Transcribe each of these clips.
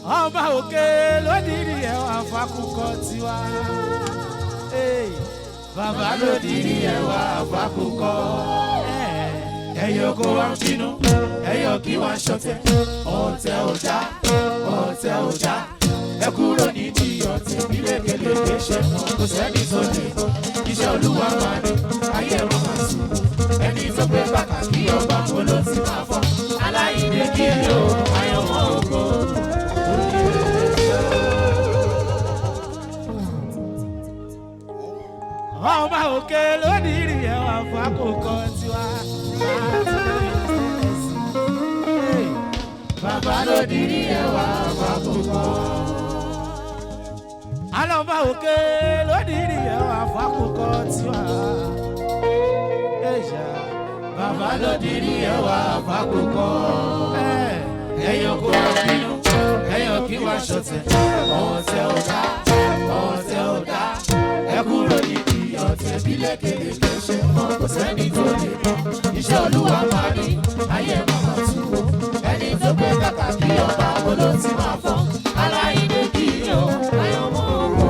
Ọba òkè lódìrí ẹwà fákúkọ tiwa. Hey, bàbá lódìrí ẹwà fákúkọ. Ẹyọ kó wá ń bínú, ẹyọ kí wá ń ṣọ̀tẹ̀, ọ̀tẹ̀ ọjà, ọ̀tẹ̀ ọjà. Ẹ kúrò nídìí ọ̀tẹ̀ bí lékeleke ṣe mọ́, kò sẹ́ni tó lè mọ̀. Iṣẹ́ Olúwa máa ní, ayé ẹ̀rọ máa sùn. Ẹni tó gbé bàtà kí ọba mo ló ti máa fọ́. Aláìní kí o, àyànmọ́ ògo. Ọba òkè lódìrí ẹwà fákúkọ tiwa. Hey, Bàbá lódìrí ẹwà fákòkò. Alọ́ba òkè lódìrí ẹwà fákúkọ tiwa. Ẹ̀yà Bàbá lódìrí ẹwà fákòkò. ẹ̀ Ẹyọ kó wá bínú, ẹyọ kí wá ṣọ̀tẹ̀, ọ̀tẹ̀ ọ̀dá, ọ̀tẹ̀ ọ̀dá. Ẹ kúrò nídìí ọ̀tẹ̀ bí lékeleke ṣe mọ́, kò sẹ́ni tó lè mọ̀. Iṣẹ́ Olúwa máa ní, ayé màmá tú o. Ẹni tó gbé kàkà kí ọba wo ló ti máa fọ́. Aláìní kí o, àyànmọ́ ògo.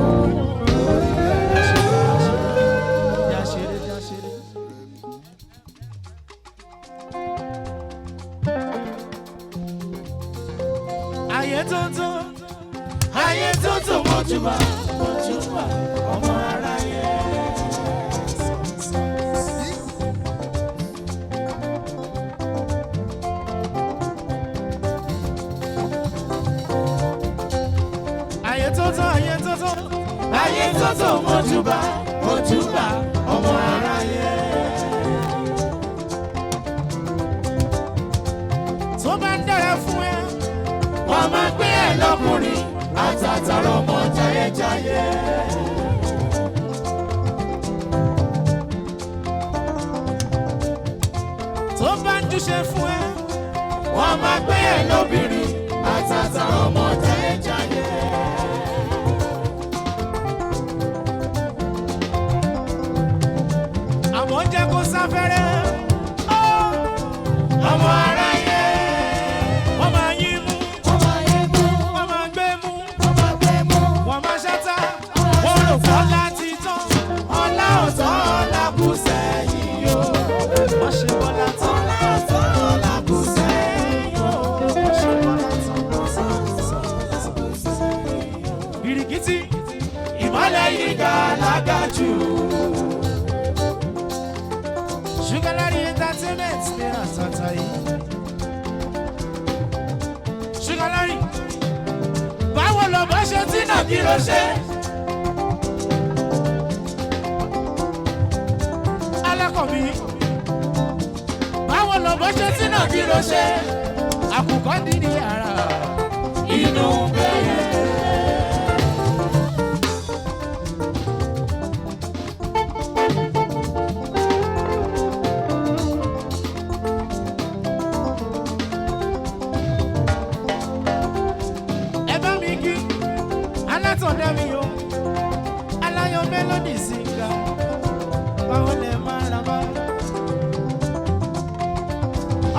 Já ṣeré, já ṣeré. Ayé tuntun, Ayé tuntun mojúbà, mojúbà, ọmọ aráyé. Ayé tuntun, ayé tuntun, Ayé tuntun mojúbà, mojúbà, ọmọ aráyé. Tó bá ń dára fún ẹ. Wọ́n máa gbé ẹ lọ́kùnrin, àtàtàrà ọmọ jayéjayé. Tó bá ń júṣe fún ẹ. Wọ́n máa gbé ẹ lóbìnrin, àtàtàrà ọmọ jayéjayé. Àmọ́ jẹ́ kó sáfẹ́rẹ́. Ọmọ aráyé. Wọ́n máa yín mú, Wọ́n máa yé mú, wọ́n máa gbé mú, wọ́n máa gbé mú. Wọ́n máa ṣáta. Wọ́n rò fọ́ láti tán. Ọlá ọ̀tọ̀ ọlá kù sẹ́yìn o. Wọ́n ṣe bọ́lá tán. Ọlá ọ̀tọ̀ ọlá kù sẹ́yìn o. Wọ́n ṣe bọ́lá tán. Bìrìkìtì. Ìmọ́lẹ̀ yìí ga lága jù. Sugar Larry Entertainment ní àtàtà yìí. Sugar Larry, báwo lọ bá ṣe tí náà kí ló ṣe? Alákọ̀bí, báwo lọ bá ṣe tí náà kí ló ṣe? Àkùkọ dídí ara. Inú bẹ́yẹ. Ẹ bá mi kí alátọ̀dá mi o, aláyọ̀ mélòdì sìgá, báwo lẹ máa ra bá.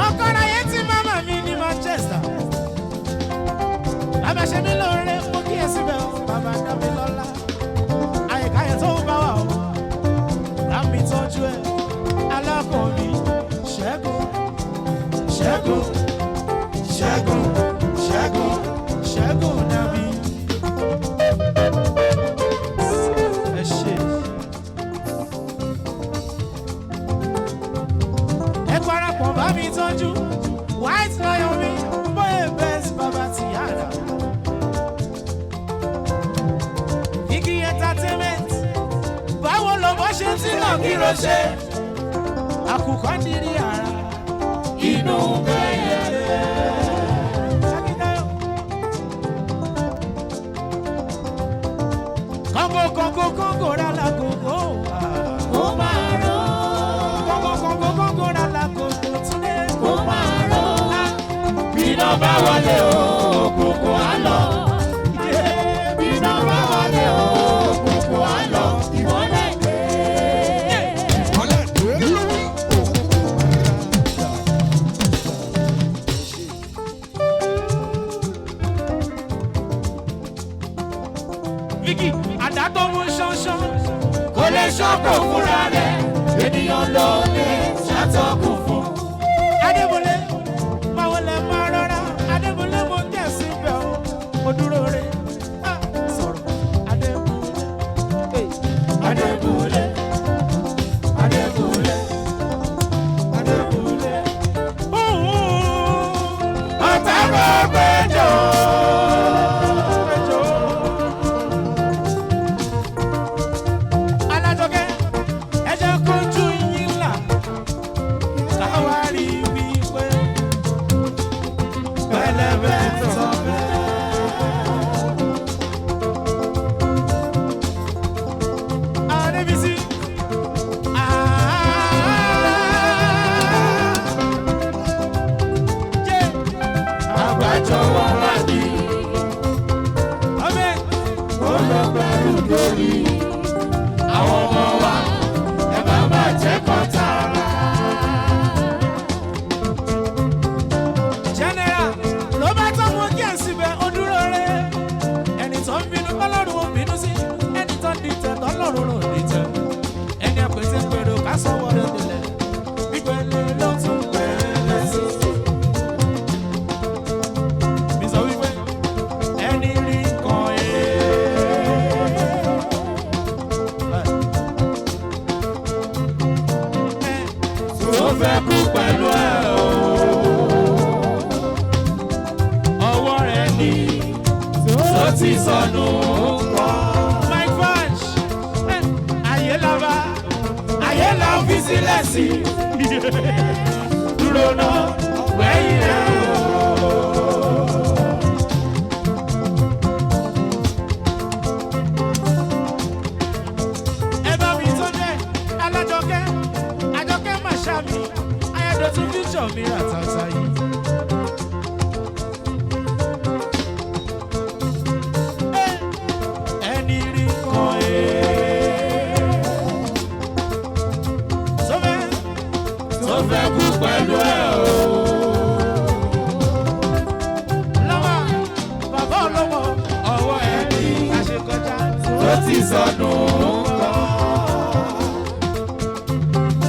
Ọkọ ráyé tí màmá mi ní Manchester. Bàbá ṣe mí lóore, mo kí ẹ síbẹ̀ o, bàbá dá mi lọ́lá. Àyíká yẹn tó ń bá wà o, bá mi tọ́jú ẹ̀, alákọ̀ọ́bí, Ṣẹ́gun, Ṣẹ́gun, ṣẹ́gun, ṣẹ́gun. Ṣẹ́gun Nàbí. Ẹ ṣé. Ẹ parapọ̀ bá mi tọ́jú, White Lion mi, bóyá best bàbá ti yára. Igi Entertainment, báwo lọ bọ́ ṣe tí náà kí ló ṣe? Àkùkọ dírí ara. Inú bẹ́yẹ. Akíntayọ̀. Kóńgò kóńgò kóńgò rà lákòókò. Kó máa ró, Kóńgò kóńgò kóńgò rà lákòókò túnde. kó máa ró. Bíná bá wọlé o, òkùnkùn á lọ. Bíná bá wọlé o, òkùnkùn á lọ. Ìmọ́lẹ̀ dé. Bígì, àdá tó mú ṣánṣán. Kò lè ṣọ́kọ̀ fúnra rẹ̀, ènìyàn ló lè ṣàtọkùn fún. Adébólé, báwo lẹ máa rọra? Adébólé mo tẹ̀sí bẹ̀ o, mo dúró re. Ah, sọ̀rọ̀ Adébólé. Hey. Adébúlé, Adébúlé, Adébúlé. Ọ̀tá kò gbẹ́jọ́. Alájọkẹ́, ẹ jẹ́ kójú yín là, káwá rí wípé Pẹlẹbẹ tọbẹ. Adébísí. Àgbájọ wọn wá ní Amen. olóògbẹ̀rù lórí. Àwọn ọmọ wa ẹ má má jẹ́ kọ́ tara. General ló bá tọ́ mú kí ẹ̀ síbẹ̀ ó dúró rẹ̀. Ẹni tó ń bínú kọ́lọ́run ò bínú sí. Ẹni tó ń dìtẹ̀ tọ́lọ́run ò dìtẹ̀. Ẹni àpèsè pèrò ká sọ́wọ́ rẹ̀ délẹ̀. Gbígbẹ́lẹ̀ ló tún pẹ̀lẹ́ sí. Mi sọ wípé ẹni rí nǹkan ẹ̀. Tó fẹ́ kú pẹ̀lú ẹ̀ o. Ọwọ́ rẹ̀ ní Tó ti sọnù kọ́. Mike Fash, ayé la bá, Ayé la fi sílẹ̀ sí. Dúró náà wẹ̀yìn rẹ̀ o. Ẹ bá mi tó jẹ́ alájọkẹ́, àjọkẹ́ mà ṣá mi, ayédọ̀tún fíṣọ̀ mi ràtàtà yìí. Ẹni rí kan ẹ̀. Sọ́fẹ́ Tó fẹ́ kú pẹ̀lú ẹ̀ o. lọ́wọ́ bàbá ọlọ́mọ Ọwọ́ ẹ̀ ní àṣekọjá. tó ti sọnù kọ́.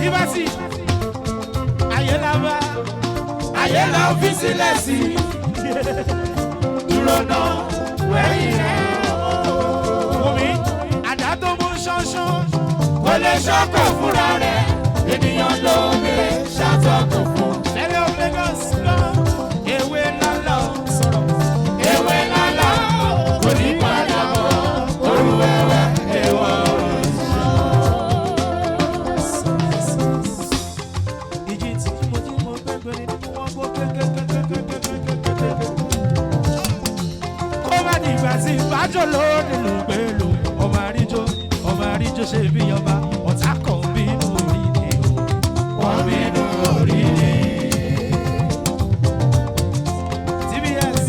Liberty, ayé la bá. Ayé la fi sílẹ̀ sí. Dúró náà wẹ̀yìn rẹ̀ o. Wùmí, àdá tó mú ṣánṣán. Kò lè ṣọ́kọ̀ fúnra rẹ̀, ènìyàn ló lè ṣàtọkùn fún. Tẹ́lẹ̀ of Lagos lọ, ewé lálá ò sọ̀rọ̀. Ewé lálá kò ní padà bọ̀, òru wẹ́wẹ́ èèwọ̀ Ìjì tí mo jí mo gbẹ́gbẹ́ ni mo wọ́n gbó kékékékékékékékéké. Kó má dìgbà tí ìbájọ́ lónìí ló gbé lò. Ọmọ àríjó, ọmọ àríjó ṣe bí ọba, ọ̀tá kan bínú orí ni o. wọ́n bínú orí ni. TBS,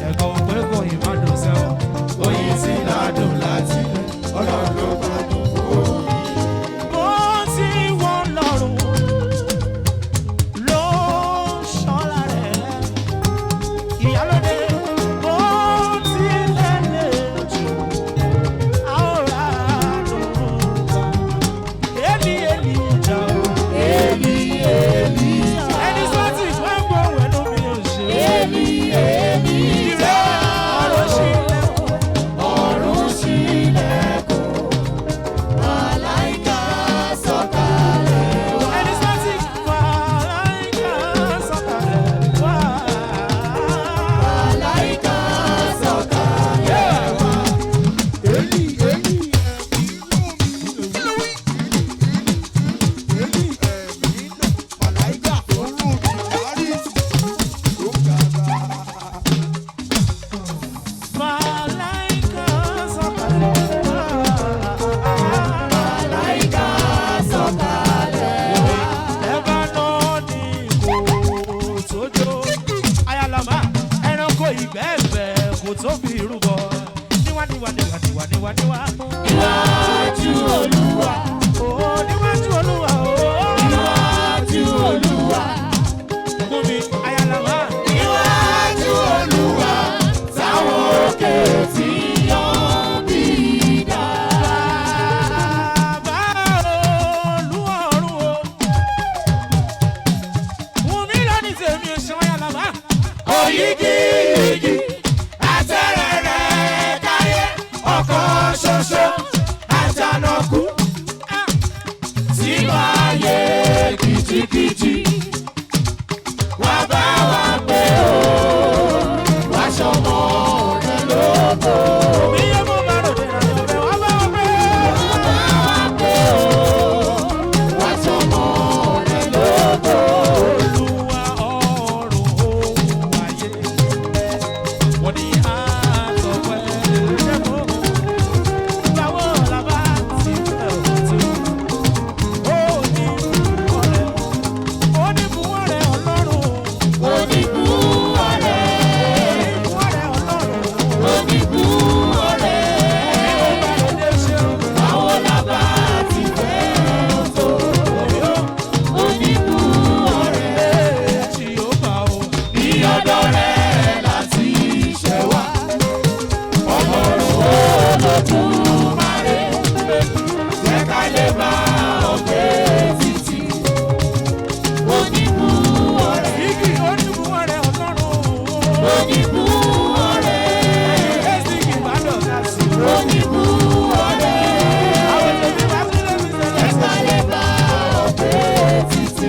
ẹ̀kọ́ òpé kò ìmọ̀dùn sẹ́wọ̀n. Oyin tí ládùn láti ọlọ́run ló bá dùn fún oyin. Bó ti wọ́n lọ́rùn ló ń ṣọ́ra rẹ̀. Ìyálóde bó ti lẹ́lẹ̀ jù, a ó ra àdùn gbà. Èlì èlì ìjà o. Èlì èlì Ẹni sọ́ọ̀tì wọ́n ń gbọ́ wẹ̀lú mi ò ṣe. èlì èlì Ìrẹ́ ọ̀rọ̀ ṣílẹ̀kùn. ọ̀run ṣílẹ̀kùn, màláíkà sọ̀kalẹ̀ wá. Ẹni sọ́ọ̀tì màláíkà sọ̀kalẹ̀ wá. Màláíkà sọ̀kalẹ̀ wá. Eli, Eli, ẹ̀mí inú mi. Kí ló wí? Eli, ẹ̀mí inú. Màláíkà tó rù mí lárí. Ó ga bá. Màláíkà sọ̀kalẹ̀ wá. Màláíkà sọ̀kalẹ̀ wá. Lẹ́bánọ́ọ̀nì kò tójó. Ayálàmá ẹranko ìgbẹ́ ẹ̀fẹ̀ kò tó fi rúbọ. Níwá níwá níwá níwá níwá níwá. Níwájú Olúwa, Ó níwájú Olúwa ó. níwájú Olúwa, Gúnmi Ayálàmá. níwájú Olúwa, táwọn òkè tí yàn bí Oníbú ọ̀rẹ́. Èsì Ìbàdàn láti rò. Oníbú ọ̀rẹ́. Àwọn tèmi bá tún lè fi ṣẹlẹ̀. Ẹ̀ka lè bá ọ̀pẹ títí.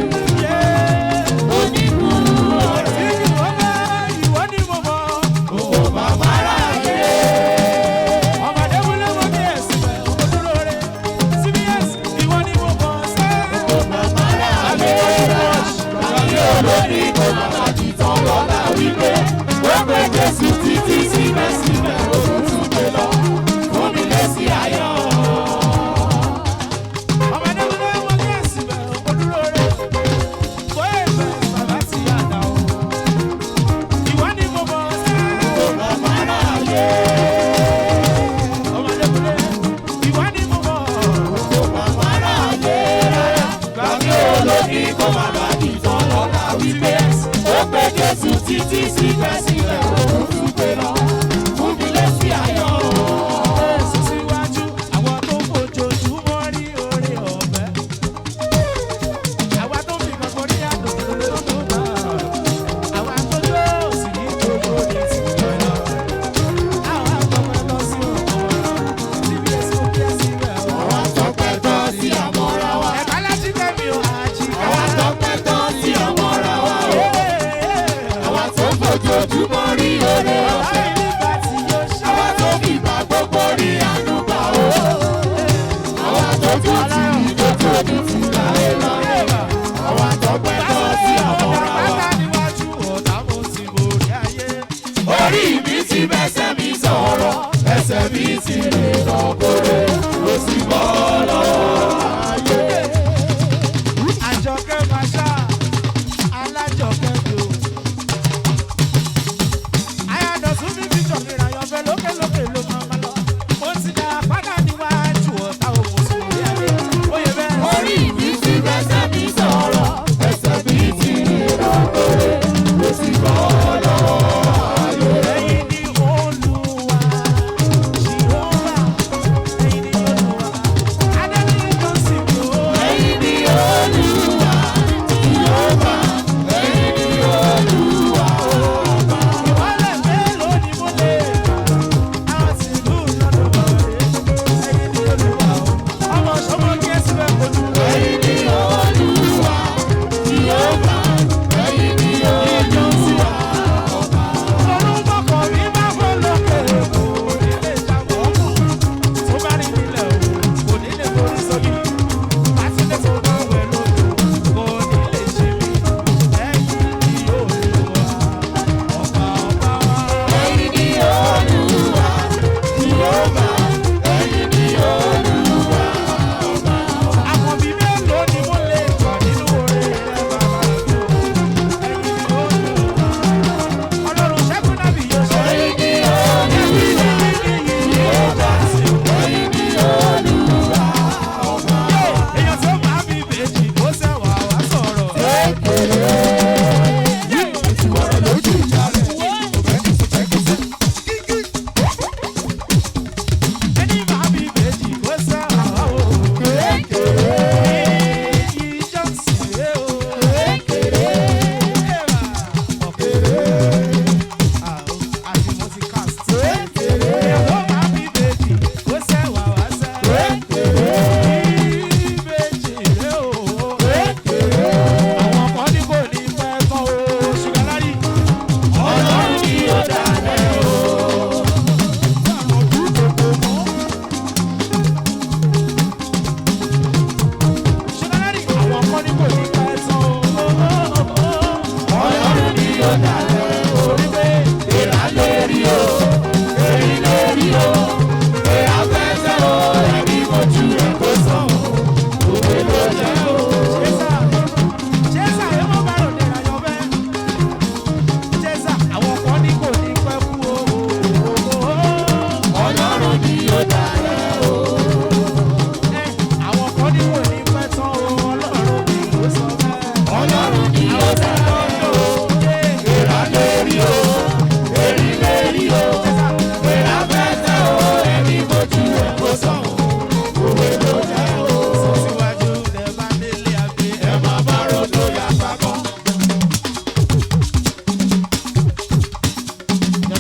Oníbú ọ̀rẹ́. Ìwọ bẹ́ ìwọ ni mo mọ̀. Òwò màmá ráyè. Ọmọdé wúlé mo kí ẹ̀sìn bẹ̀ òdúró rẹ̀. CBS ìwọ ni mo mọ̀ sẹ́. Òwò màmá ráyè. Àbí olórí kò màmá dìtàn lọ́la wípé. Ó pé Jésù títí síbẹ̀síbẹ̀ òun tún gbé lọ. Fún mi lésì ayọ̀. Ọmọdé wúlé mo kí ẹ̀sìn bẹ̀ òdúró rẹ̀. Bóyá ìfẹ́ bàbá ti yàdá o. Ìwọ ni mo mọ̀ sẹ́. Òwò màmá ráyè. Ọmọdé wúlé ìwọ ni mo mọ̀. Òwò màmá ráyè. Àbí olórí kò màmá dìtàn lọ́la wípé. Ó pé Jésù títí síbẹ̀síbẹ̀ òun tún gbé lọ. Fún mi lésì ayọ̀. Èsì síwájú àwọn tó ń fojoojúmọ́ rí oore ọ̀fẹ́. Àwa tó fi gbàgbọ́ rí àdùn lódò náà. Àwa tó yóò sì ní gbogbo ní tìjọ lọ. Àwa tọpẹ́ lọ sí ọ̀pọ̀. CBS kò kí ẹ síbẹ̀ o. Àwa tọpẹ́ tọ́ sí àmọ́ra wa. Ẹ̀ka láti tẹ̀mí o, àjìká. Àwa tọpẹ́ tọ́ sí àmọ́ra wa o. Àwa tó fojoojúmọ́ rí oore ọ̀fẹ́. Nígbà tí yóò ṣe. Àwa tó fìgbà gbogbo rí àánú gbà o. Àwa tó tún tì í tó tóbi tì láyé lọ. Àwa tọpẹ́ tọ́ sí àmọ́ra wa. Pátá níwájú ọ̀tá mo ti borí ayé. Orí mi ti bẹ́sẹ̀ mi sọ̀rọ̀, ẹsẹ̀ mi ti rìn lọ́kọ̀ọ́rẹ́, ó sì bọ́ lọ́wọ́ ayé. Àjọkẹ́ Masha, alájọkẹ́ mi o. Ayọ̀dọ̀tún mi fi jọ̀mí ìràyọ̀fẹ́ lókèlókè ló máa ma lọ. Mo ti dá padà níwájú ọ̀tá òkun sí orí ayé. Oyè bẹ́ẹ̀. Orí mi ti bẹ́sẹ̀ mi sọ̀rọ̀, ẹsẹ̀ mi ti rìn lọ́kọ̀ọ́rẹ́, ó sì bọ́ lọ́wọ́ ayé. Ẹ̀yin ni Olúwa, Jèhófà, ẹ̀yin ni Olúwa. Adébíyí tó sì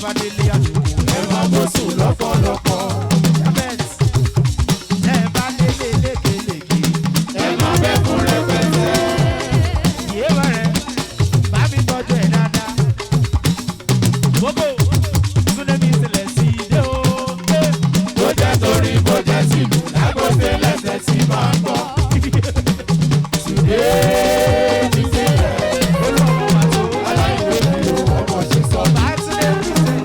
bá délé àlùkò. Ẹ máa bó sùn lọ́pọ̀lọpọ̀. Jabez, tẹ́ ẹ bá délé lékelèké. Ẹ máa bẹ́ fún rẹpẹtẹ. Yéwà rẹ̀, bá mi tọ́jú ẹ̀ dáadáa. Gbogbo Túndé mi sílẹ̀ sí ilé o. Bó jẹ́ torí bó jẹ́ tìlù lágbóṣe lẹ́sẹ̀ tí máa ń gbọ́. Tùdé mi sílẹ̀. Olúwa wà tó. Aláìwé mi ò ọmọ ṣe sọ. Bá Túndé mi sílẹ̀.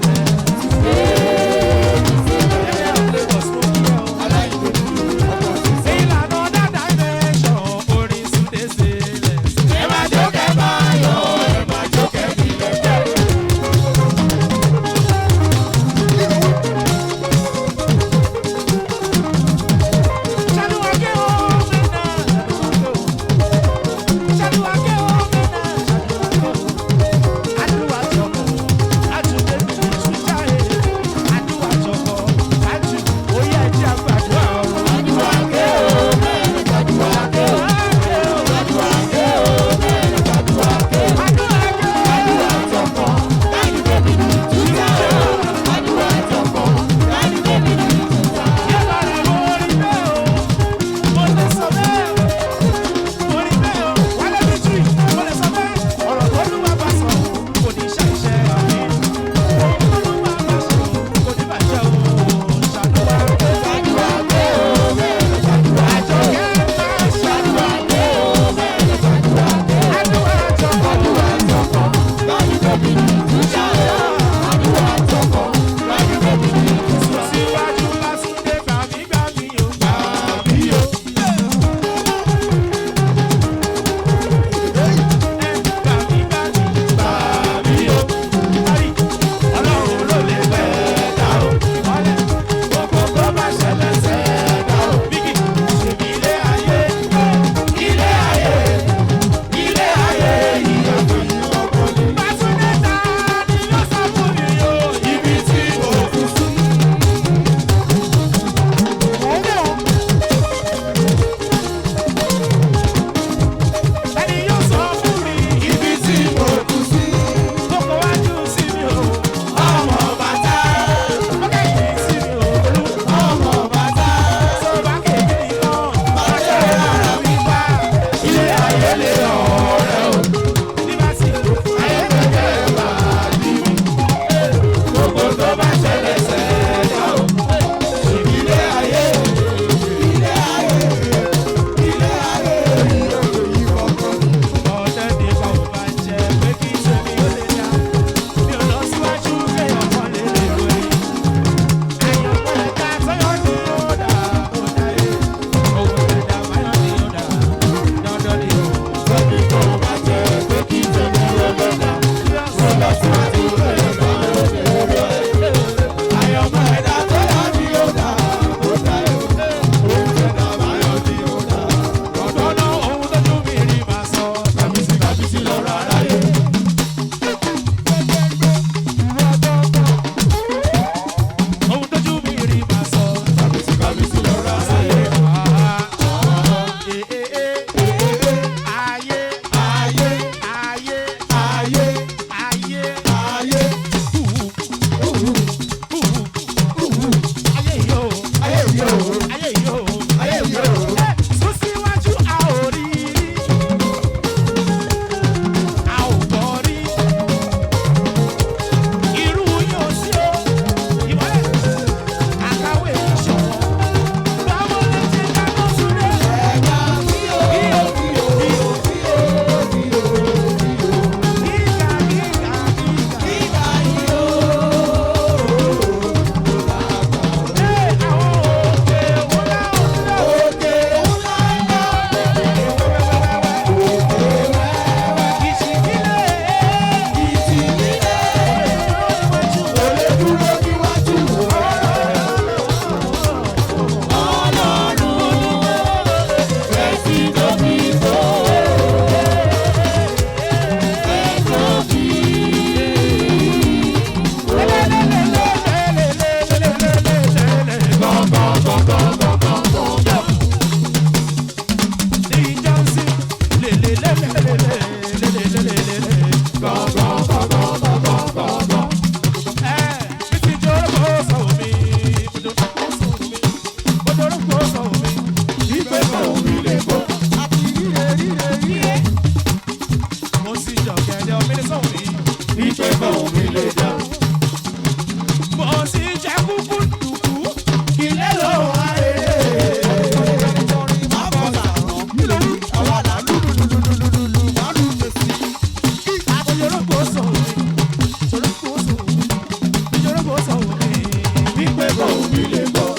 kò mí lè gbọ́.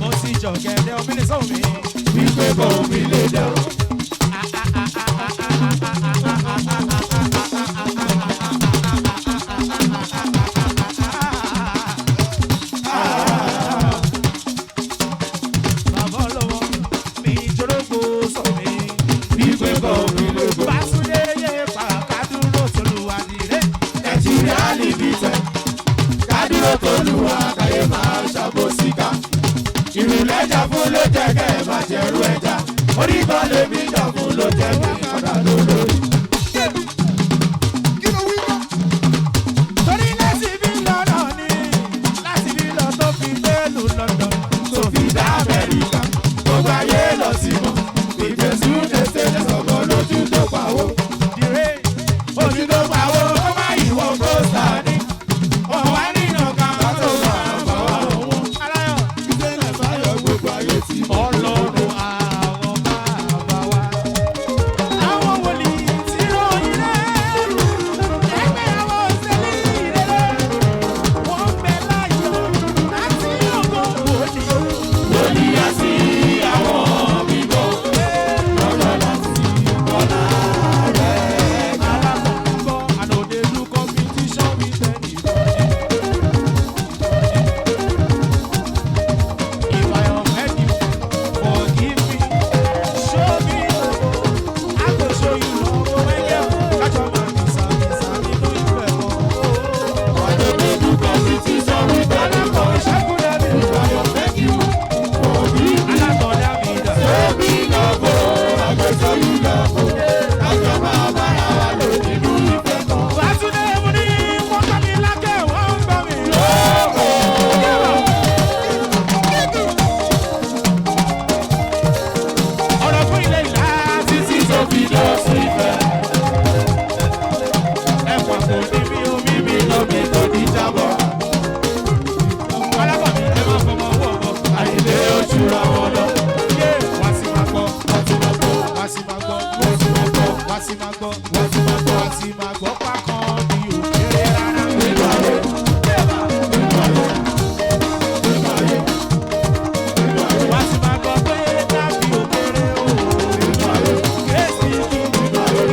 Mo ti jọ̀gẹ̀dẹ̀ omi lè sọ̀rọ̀ mi. Wípé kò mí lè dẹ̀rùn. Bàbá ọlọ́wọ́ mi jorógbó sọ mi. Wípé kò mí lè gbọ́. Bàtúndé yé pàkádúró tolúwadìrẹ́. Nàìjíríà limited. Kádúró tolúwa káyé máa ṣàbòsíkà. Ìrùlẹ́jà fún ló jẹ́ kẹ́ ẹ̀ máa jẹ̀rú ẹja. Orí kan lèmi jà fún ló jẹ́ kí n padà lólórí. Torí láti bí lọ́nà ni láti bí lọ tó fi délùú London. Tó fi dá Amẹ́ríkà, gbogbo ayé lọ sí mọ́. Ìfẹ̀sùn ṣe ṣe sọ̀gọ́ lójú tó pawó. Dìré Ojú tó pawó, ó má ìwọ kóòsà ni. wọ́n wá nínú kan Ká tó máa bọ̀ wá òun. aláyọ̀. Ìṣẹ̀lẹ̀ báyọ̀ gbogbo ayé ti mọ̀. Ọlọ́run àwọn bàbá wa. Àwọn wòlíì tí ròyìn rẹ̀. Ẹgbẹ́ àwọn òṣèlú ìrẹ̀lẹ̀. Wọ́n ń bẹ láyọ̀ láti ògo wòlíì. Wòlíì sí àwọn bíbọ̀. Lọ́lọ́ láti bọ́lá rẹ̀. Alákọ̀ọ́kọ́ ànòdè do competition with anybody. If I offend you, forgive me. Show me love. I go show you love. Ẹgbẹ́ kájọ máa fi sàmìsà nínú ìfẹ́ wọn. Ànòdè do competition with Alákọ̀ọ́ anybody. ìṣẹ́gun dàbí. If I offend you, forgive me. Alákọ̀ọ́ dàbí dà. Show me love, I go show you love. Kájọ máa bára wa lò nínú ìfẹ́ kan. Bàtúndé mo ní wọ́n kọ́ mi lákẹ́ wọ́n ń gbọ́ mi. Ọ̀rọ̀ fún ilé ìlà títí Títí tó fi lọ sí ìfẹ́. ẹ̀fọ́ kò ní mi omi mi lọ. Lómi tó ní jábọ̀. Alábọ̀ mi ẹ máa fọmọ owó ọmọ. Àìlè ojú ra wọn lọ. Yé wá sí máa gbọ́, Wọ́n ti máa gbọ́, wá sí máa gbọ́, wọ́n ti máa gbọ́, wá sí máa gbọ́, wọ́n ti máa gbọ́. wá sí máa gbọ́ pákan bí òkèrè rárá. Nínú ayé, nínú ayé, nínú ayé, nínú ayé, Wá sí máa gbọ́ pé dábì òkèrè o. nínú ayé, Kéèsì kí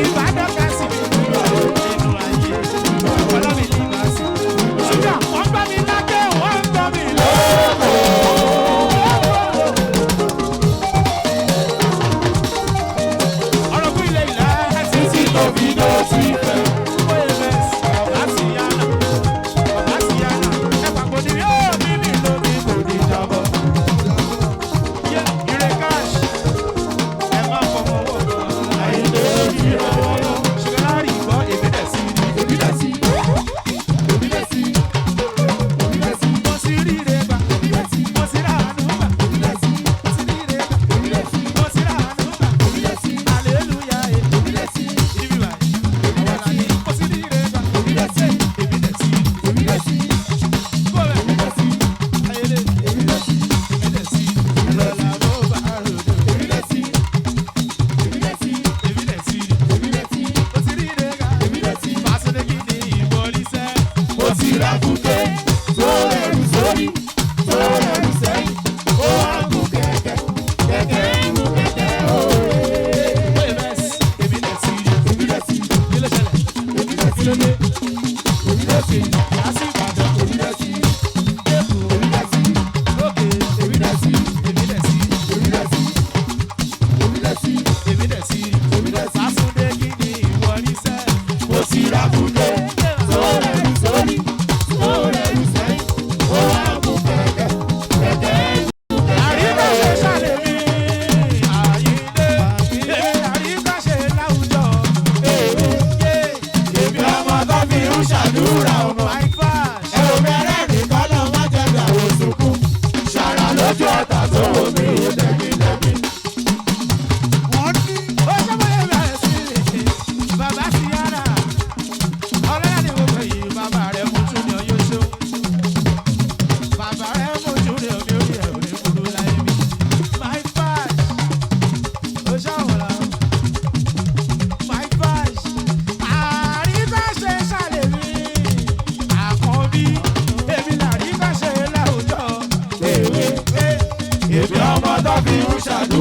Ìbàdàn ká sí mi nínú ayé. Ọlọ́mi ní màá sí. Ṣúgà wọ́n gbá mi lákẹ́ wọ́n ń gbọ́ mi lọ. Ọ̀rọ̀ fún ilé ìlà títí tó fi lọ sí ìfẹ́. Kò Ní jábọ̀. Àìlè ojú ra wọn lọ. Èmi dẹ̀ sí, èmi dẹ̀ sí, èmi dẹ̀ sí, èmi dẹ̀ sí, èmi dẹ̀ sí, èmi dẹ̀ sí, èmi dẹ̀ sí, èmi dẹ̀ sí, èmi dẹ̀ sí, èmi dẹ̀ sí, èmi dẹ̀ sí, èmi dẹ̀ sí, èmi dẹ̀ sí, èmi dẹ̀ sí, èmi dẹ̀ sí, èmi dẹ̀ sí, èmi dẹ̀ sí. Mo ti ra kúté tó rẹrù sórí tó rẹrù sẹ́yìn ó wá gùn kẹ̀kẹ́ kẹ̀kẹ́ ń gùn kẹ̀kẹ́ òye. Èmi dẹ̀ sí, èmi dẹ̀ sí, èmi dẹ̀ sí, èmi dẹ̀ sí, èmi dẹ̀ sí, èmi dẹ̀ sí, èmi dẹ̀ sí, èmi dẹ̀ sí, èmi dẹ̀ sí, èmi dẹ̀ sí. Sásúndé kí ni ìwọ rí sẹ́? Mo ti ra kúté tó rẹrù sórí tó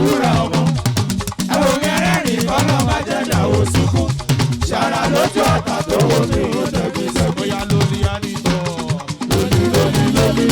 Wúrà ọmọ. Ẹ wo mi ẹlẹ́rìn kọ́lọ́ má jẹ́ dàwó sunkún. Ṣàrà lójú ọ̀tá tó wo mi ò tẹ̀gbìn tẹ̀gbìn. Bóyá lórí ànítọ́. Lóní lóní lóní.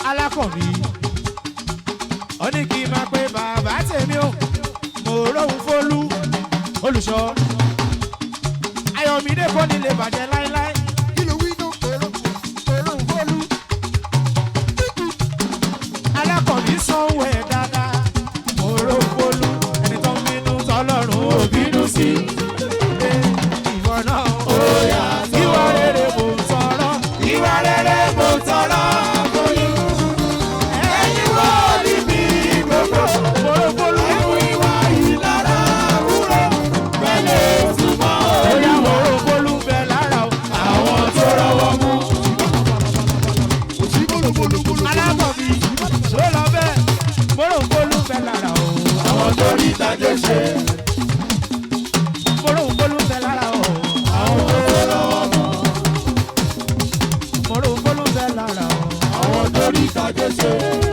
Alákọ̀mí ó ní kí n máa pe bàbá tèmi o mo róhun fólú olùṣọ́ Ayọ̀mídé kò ní lè bàjẹ́ láéláé. Kí ló wí náà? Èrò ń fọ́lú. Alákọ̀mí sanwó ẹ̀ dáadáa. tajé ṣe.